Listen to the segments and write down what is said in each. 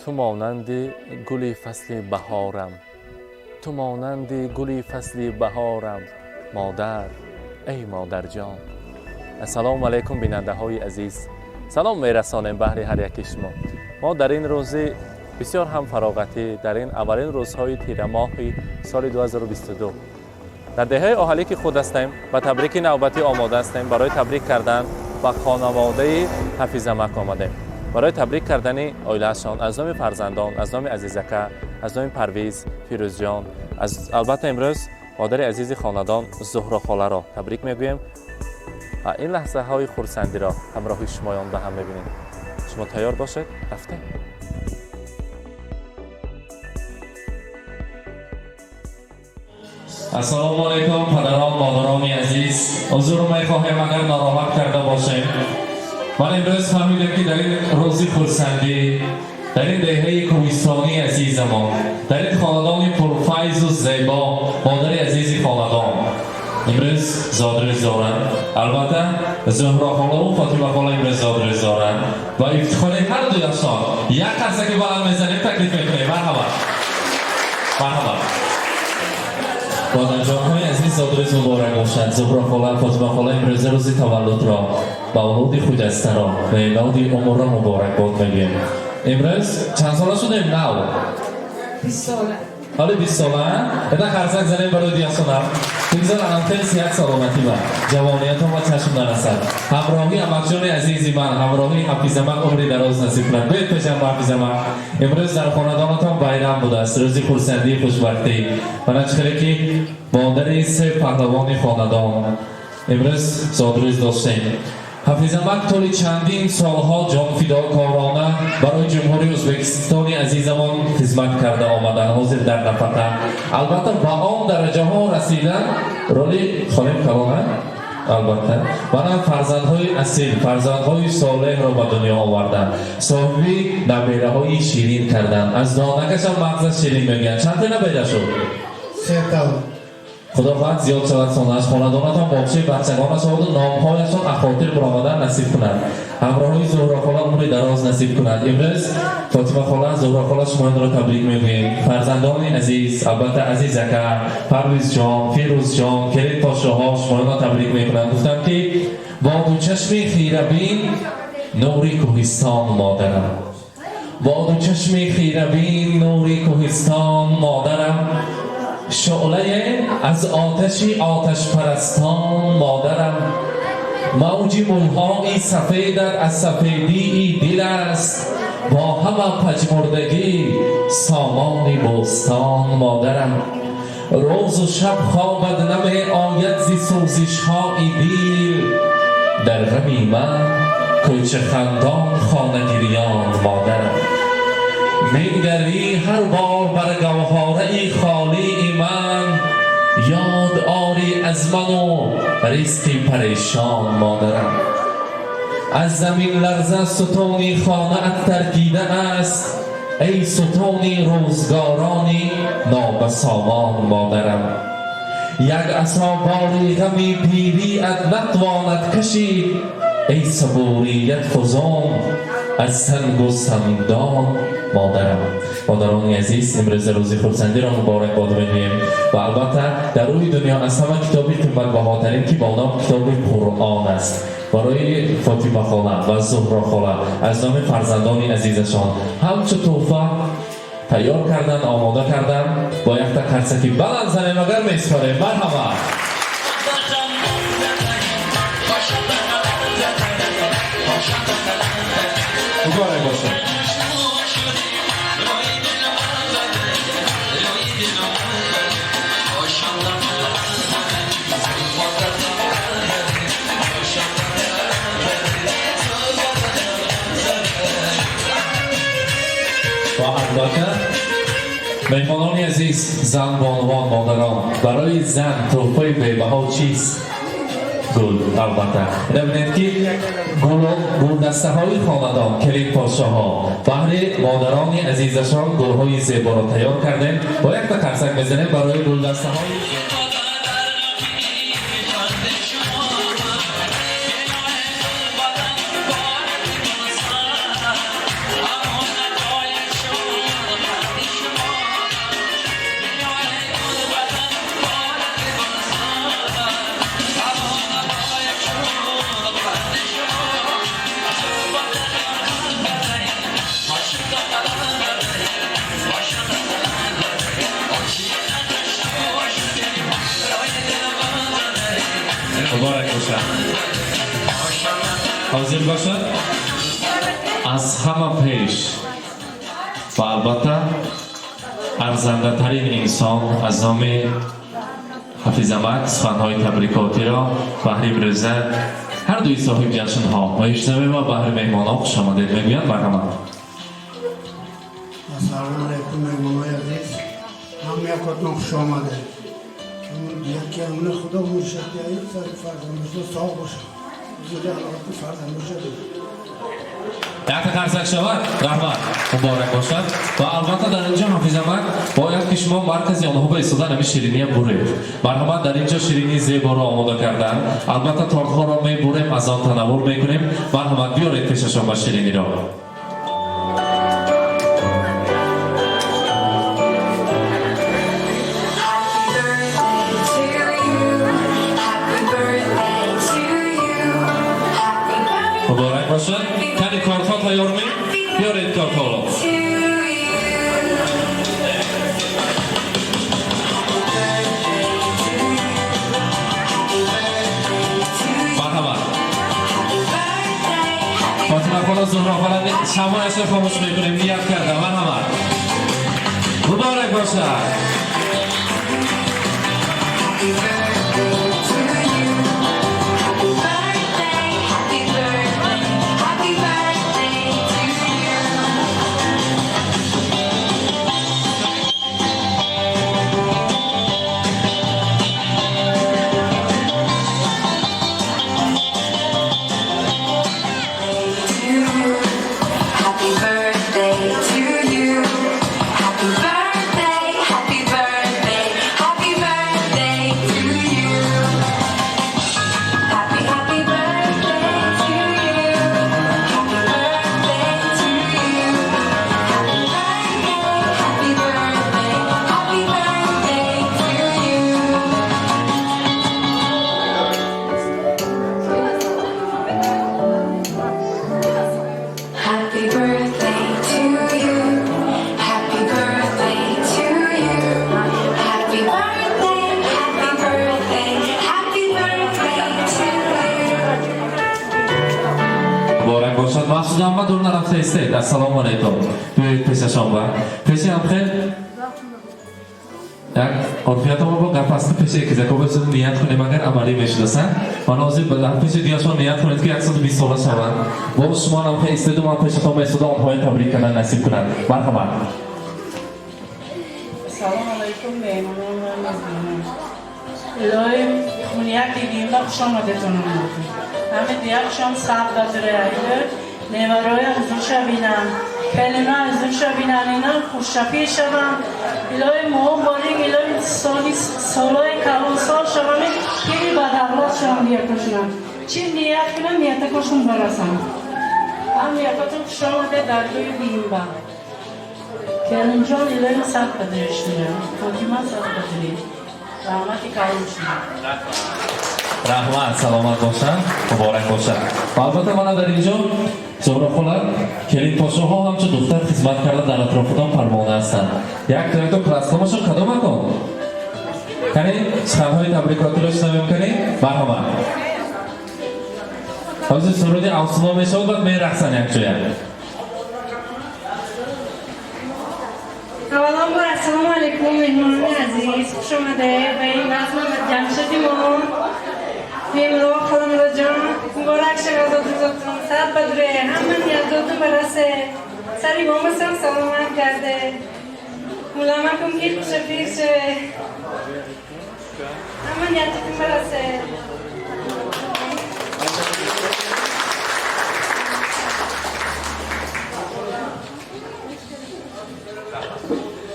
Ту монанди гули фасли баҳорам, ту монанди гули фасли баҳорам, модар, эй модарҷон. Ассалому алайкум, бинандаҳои азиз. Салом мерасонем баҳри ҳар яки шумо. Мо дар ин рӯзи бисёр ҳам фароғатӣ, дар ин аввалин рӯзҳои тирамоҳи соли 2022 дар деҳаи Оҳалӣ ки худ ҳастем, ба табрики навбатӣ омода ҳастем. Барои табрик кардан ба хонаводаи Ҳафизамак омадем, барои табрик кардани оилаашон аз номи фарзандон, аз номи Азизака, аз номи Парвиз, Фирӯзҷон, аз албатта имрӯз модари азизи хонадон Зуҳро холаро табрик мегӯем ва ин лаҳзаҳои хурсандиро ҳамроҳи шумоён ба ҳам мебинем. Шумо тайёр бошед, рафтем. Ассалому алайкум, падарон, модарони азиз. Узр мехоҳем, агар нороҳат карда бошем. Ман имрӯз фаҳмидем, ки дар ин рӯзи хурсандӣ, дар ин деҳаи кӯҳистонии азизамон, дар ин хонадони пурфайзу зебо, модари азизи хонадон имрӯз зодрӯз доранд. Албатта, Зуҳро холаву Фотима хола имрӯз зодрӯз доранд ва ифтихори ҳар дуяшон як қарсаки баланд мезанем, таклиф мекунем. Марҳамат, марҳамат. Модарҷонҳои азиз, зодрӯз муборак бошад. Зуҳро хола, Фотима хола, имрӯза рӯзи таваллудро ба авлоди хуҷастаро мелоди умрро муборакбод мегӯем. Имрӯз чанд сола шудем нав? 20 сола. Ҳоли 20 сола. Эта қарсак занем барои диёсонам. Бигзор анамхел сиҳат, саломатӣ ва ҷавониятон ва чашм нарасад. Ҳамроҳи амакҷони азизи ман, ҳамроҳи Ҳафизамак умри дароз насиб кунад. Биёед пешам, Ҳафизамак. Имрӯз дар хонадонатон байрам будааст, рӯзи хурсандии хушбахтӣ. Мана чӣ хеле ки модари се паҳлавони хонадон имрӯз зодрӯз доштем. Ҳафизамак тӯли чандин солҳо ҷонфидокорона барои Ҷумҳурии Ӯзбекистони азизамон хизмат карда омаданд. Ҳозир дар нафақа. Албатта, ба он дараҷаҳо расидан роли холим калона. Албатта, манам фарзандҳои асил, фарзандҳои солеҳро ба дунё оварданд, соҳиби набераҳои ширин карданд. Аз донакашам мағзаш ширин мегӯянд. Чанд та набера шуд? Сета. Худо хоҳад, зиёд шавад сонаш. Хонадонатон боғчаи бачагона шаваду номҳояшон ахотир баромадан насиб кунад. Ҳамроҳои Зуҳро хола умри дароз насиб кунад. Имрӯз Фотима хола, Зуҳро хола, шуморо табрик мегӯем. Фарзандони азиз, албатта, Азизака, Парвизҷон, Фирӯзҷон, келин подшоҳо шуморо табрик мекунанд. Гуфтам ки бо ду чашми хирабин нури кӯҳистон модарам, бо ду чашми хирабин нури кӯҳистон модарам, шӯълае аз оташи оташпарастон модарам, мавҷи мӯйҳои сафедат аз сафедии дил аст, бо ҳама пажмурдагӣ сомони бӯстон модарам, рӯзу шаб хобат намеояд зи сӯзишҳои дил, дар ғами ман кӯчахандон, хонагирён модарам, менигарӣ ҳар бор бар гавҳораи холии ман, ёд орӣ аз ману ризқи парешон модарам, аз замин ларза сутуни хонаат таркида аст, эй сутуни рӯзгорони нобасомон модарам, як асо бори ғами пириат натвонад кашид, эй сабурият фузун аз сангу сангдон модарам. Модарони азиз, имрӯза рӯзи хурсандиро муборакбод мегӯем ва албатта, дар рӯи дунё аз ҳама китоби қиматбаҳотарин, ки бо ном китоби Қуръон аст, барои Фотима хола ва Зуҳро хола аз номи фарзандони азизашон ҳамчу тӯҳфа тайёр кардан, омода кардан. Бо якта қарсаки баланд занем, агар меспорем. Марҳамат. Муборак бошад. Ва албатта, меҳмонони азиз, зан, бонувон, модарон, барои зан тӯҳфаи бебаҳо чист? Гул, албатта. Бибинед, ки гулдастаҳои хонадон, келинпошоҳо баҳри модарони азизашон гулҳои зеборо тайёр кардем. Бо якта қарсак мезанем барои гулдастаҳои. Бошад, ҳозир бошад. Аз ҳама пеш ва албатта арзандатарин инсон аз номи Ҳафизамак суханҳои табрикотиро баҳри имрӯза ҳар дуи соҳиби ҷашнҳо мешунавем ва баҳри меҳмонҳо хушомадед мегӯянд. Марҳамат. Ассалому алайкум, меҳмонои азиз, ҳамаякотон хуш омадед. Яке ҳамна худо муршадиаю фарзандошо соғ бошад, ҳузури алоқи фарзандоша. Якта қарсак шавад. Раҳмат, муборак бошад. Ва албатта дар инҷо, Ҳафизамак, бояд ки шумо маркази онҳо ба истода ҳами шириния буред. Марҳамат, дар инҷо ширинии зеборо омода карданд. Албатта тортҳоро мебурем, аз он танаввул мекунем. Марҳамат, биёред пешашон ба шириниро. Happy birthday to you. Happy birthday to you. Happy birthday Муборак бошад. Кани, кортҳо тайёрми? Биёред кортҳоро. to you. Happy birthday to you. Happy birthday to you. Марҳамат. Happy birthday. Happy Фотима хола, Зуҳро хола, шамояшро хомӯш мекунем, ният кардам. Марҳамат, муборак бошад. Happy birthday to you. Happy birthday, happy birthday, happy birthday to you. To you. Happy birthday to you. Happy birthday, happy birthday, happy birthday to you. Happy, happy birthday to you. Happy birthday to you. Happy birthday, happy birthday, happy birthday to you. Happy birthday to you. Happy birthday to you. Happy birthday, happy birthday, happy birthday to you. Муборак бошад. Махсус ҳама дур нарафта истед. Ассалому алайкум, биёед пешашон ба пеши ҳамхел як урфиятамо бо гап аст. Пеши экизако бесуд ният кунем, агар амалӣ мешудаса. Ман ҳозир пеши диашон ният кунед, ки 120 сола шаванд. Боз шумо ҳамхел истеду, ман пешатон беистода онҳоя табрик кардан насиб кунад. Марҳамат. Салом алайкум, меҳмонон ва мезбонон. Илоҳим, хунияк дигимба хуш омадетон омадем. Ҳами диякшон саб бадуре невароя ҳузурша бинанд, калима ҳузурша бинанд, ина хушшафир шаванд. Илоҳи моҳ борик, илоҳи соли солҳои калонсол шаванд, пири бадавлат шаванд диякошунам. Чӣ ният кунам, ниятакошон барасанд. Ҳам якотон хуш омаде дар тӯи дигимба. Келинҷон, илоҳи саб бадуреш мирам. Фотима, саб бадуре. Раҳмати калон шумо. Раҳмат, саломат бошанд, муборак бошад. Ва албатта мана дар инҷо Зуҳро хола, келинпошоҳо ҳамчун духтар хизмат карда дар атрофатон парвона ҳастанд. Якто якто краскомашон кадом акон? Кани, суханҳои табрикотиро шунавем. Кани, марҳамат. Ҳозир суруди авсуно мешавад, баъд мерақсанд якҷоя. Аввалан ассалому алайкум, меҳмонони азиз, хуш омадед ба ин базм ҷамшеди мо. Мемуро Холамуроҷон, муборак шавад рӯзотон, сад бадуре, ҳама ниятотон барасе, сари бомасам саломат гарде, муламакум ки хушафир шаве, ҳама ниятотон барасе.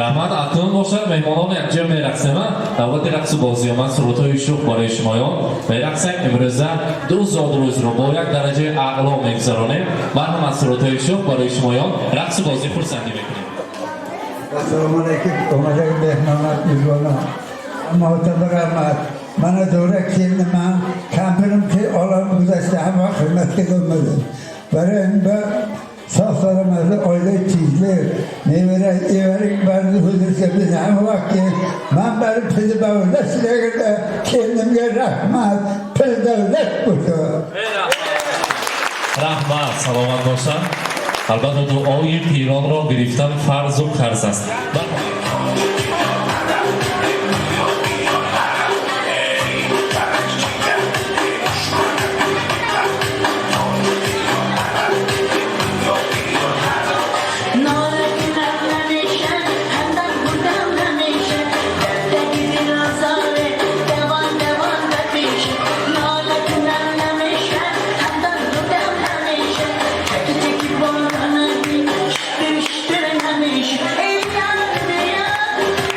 Раҳмат. Акнун бошад, меҳмонон, якҷоя мерақсем. Давлати рақсу бозӣ омад, сурудҳои шӯх барои шумоён мерақсем. Имрӯза ду зодрӯзро бо як дараҷаи аъло мегузаронем. Марҳамат, сурудҳои шӯх барои шумоён, рақсу бозӣ, хурсандӣ мекунем. Ассалому алайкум, омадаги меҳмонот, мезбонон. Мотаба раҳмат. Мана дора келин ман кампирим ки олам гузашта ҳама хизмат кардомадем. Барои ин ба соғ саломат. Hammasi oila tinchlik, nevara evaring barini huzurga biz hamma vaqt kelib, man bari puli bavurda sizlarga kelinimga rahmat, pul davlat bo'lsin. Раҳмат, саломат бошанд. Албатта, дуои пиронро гирифтан фарзу қарз аст. نالک نمیشه همدم بودم همیشه دردکی بیرازاره دوان دوان بپیشه نالک نمیشه همدم بودم همیشه تکی تکی بارانه بیشتر همیشه ای یار بیار.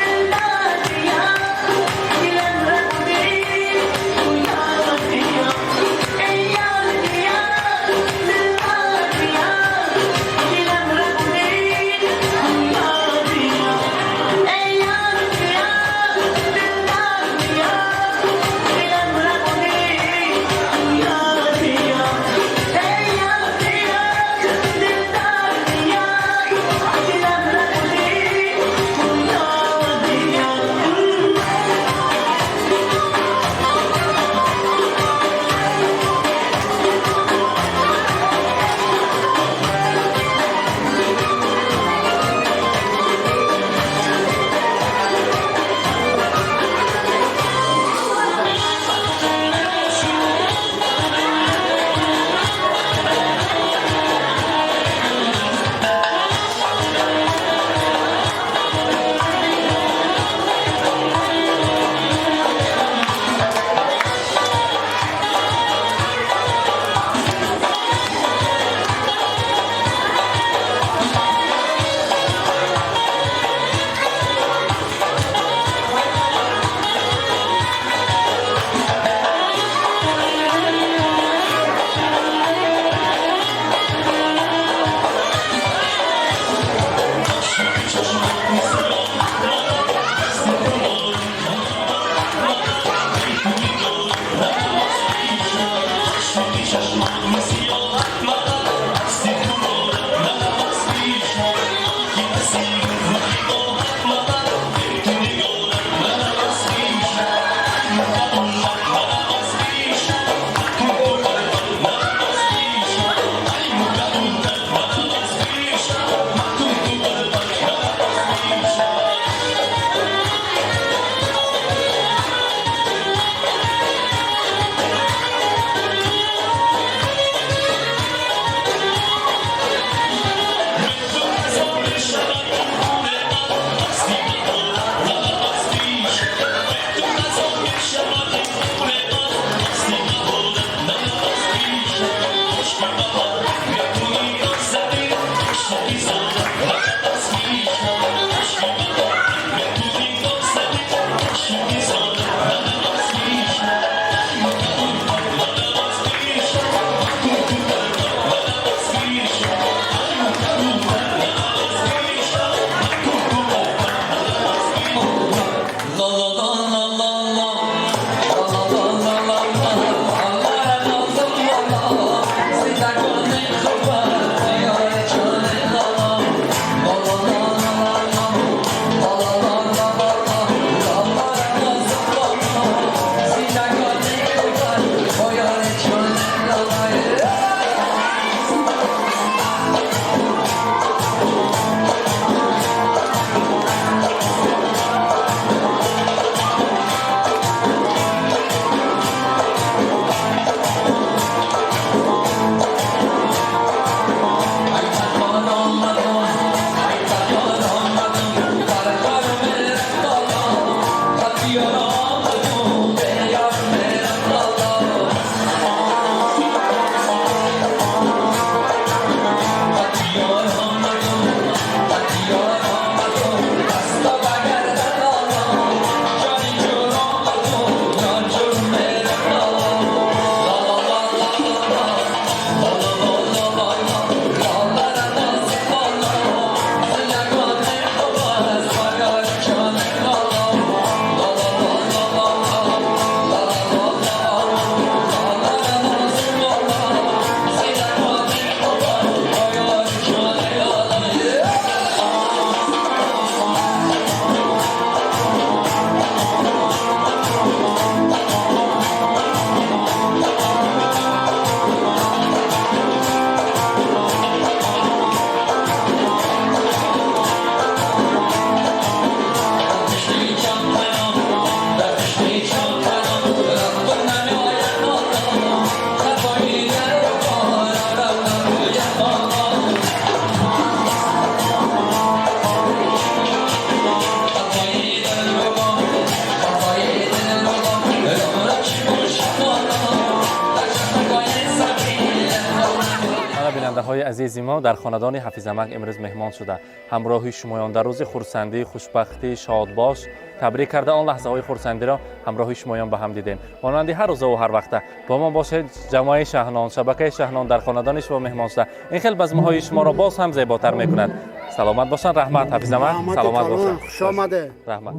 Азизи мо дар хонадони Ҳафизамак имрӯз меҳмон шуда, ҳамроҳи шумоён дар рӯзи хурсандӣ, хушбахтӣ, шодбош табрик карда, он лаҳзаҳои хурсандиро ҳамроҳи шумоён ба ҳам дидем. Монанди ҳар рӯзаву ҳар вақта бо мо бошед. Ҷамоаи Шаҳнон, шабакаи Шаҳнон дар хонадони шумо меҳмон шуда, ин хел базмҳои шуморо боз ҳам зеботар мекунад. Саломат бошанд. Раҳмат, Ҳафизамак, саломат бошанд. Хуш омадед. Раҳмат.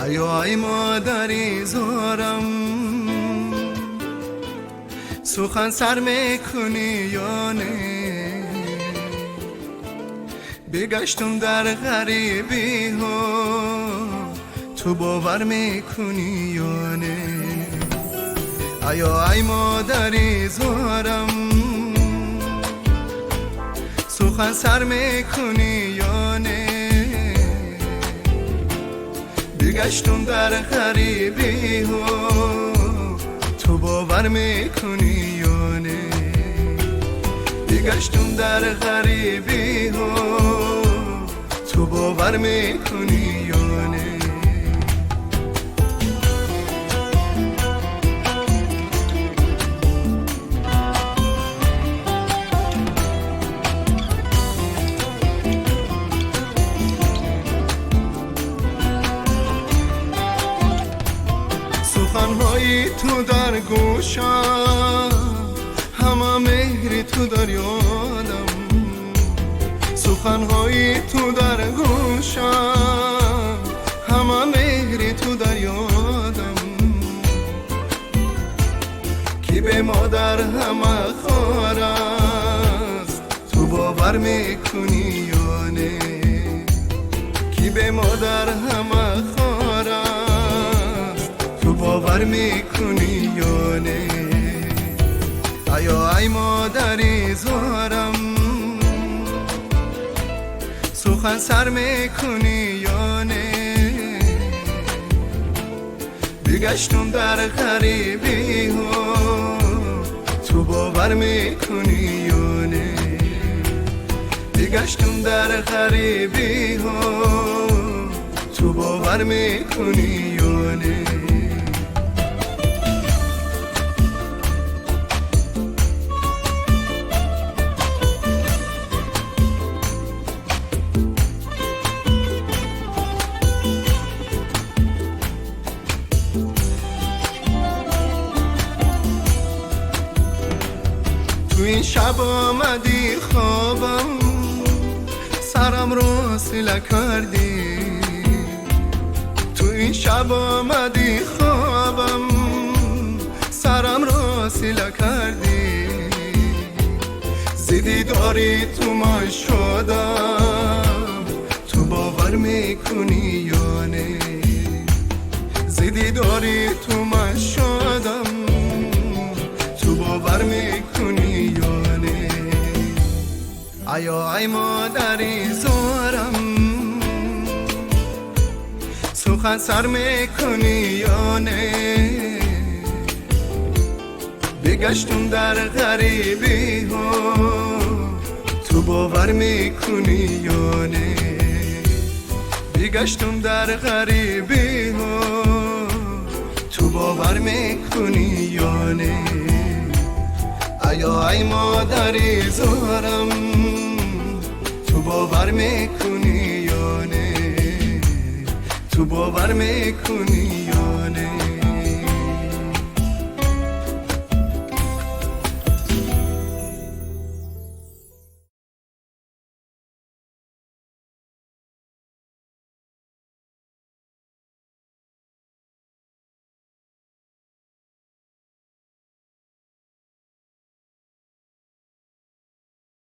Ayo ай модари зорам, сухан сар мекунӣ ё не? Бегаштум дар ғарибиҳо, ту бовар мекунӣ ё не? Аё ай модари зорам, сухан сар мекунӣ ё не? Бегаштум дар ғарибиҳо, ту бовар мекунӣ ё не? Бегаштум дар ғарибиҳо, ту бовар мекунӣ ё не? Суханҳои ту дар гӯшам, ҳама меҳри ту дар ёдам. Суханҳои ту дар гӯшам, ҳама меҳри ту дар ёдам. Ки бе модар ҳама хор аст, ту бовар мекунӣ ё не? Ки бе модар ҳама хор аст, ту бовар мекунӣ ё не? Аё ай модари зорам, сухан сар мекунӣ ё не? Бегаштум дар ғарибиҳо, ту бовар мекунӣ ё не? Бегаштум дар ғарибиҳо, ту бовар мекунӣ ё не? تو این شب آمدی خوابم، سرم رو سیله کردی. تو این شب آمدی خوابم، سرم رو سیله کردی. زیدی داری تو ما شدم، تو باور میکنی یا نه؟ زیدی داری تو ما شدم، تو باور میکنی یا نه؟ آیا ای مادری زارم، سخن سر میکنی یا نه؟ بگشتم در غریبی ها، تو باور میکنی یا نه؟ بگشتم در غریبی ها، تو باور میکنی یا نه؟ آیا ای مادری زارم، تو باور میکنی یا نه؟ تو باور میکنی یا نه؟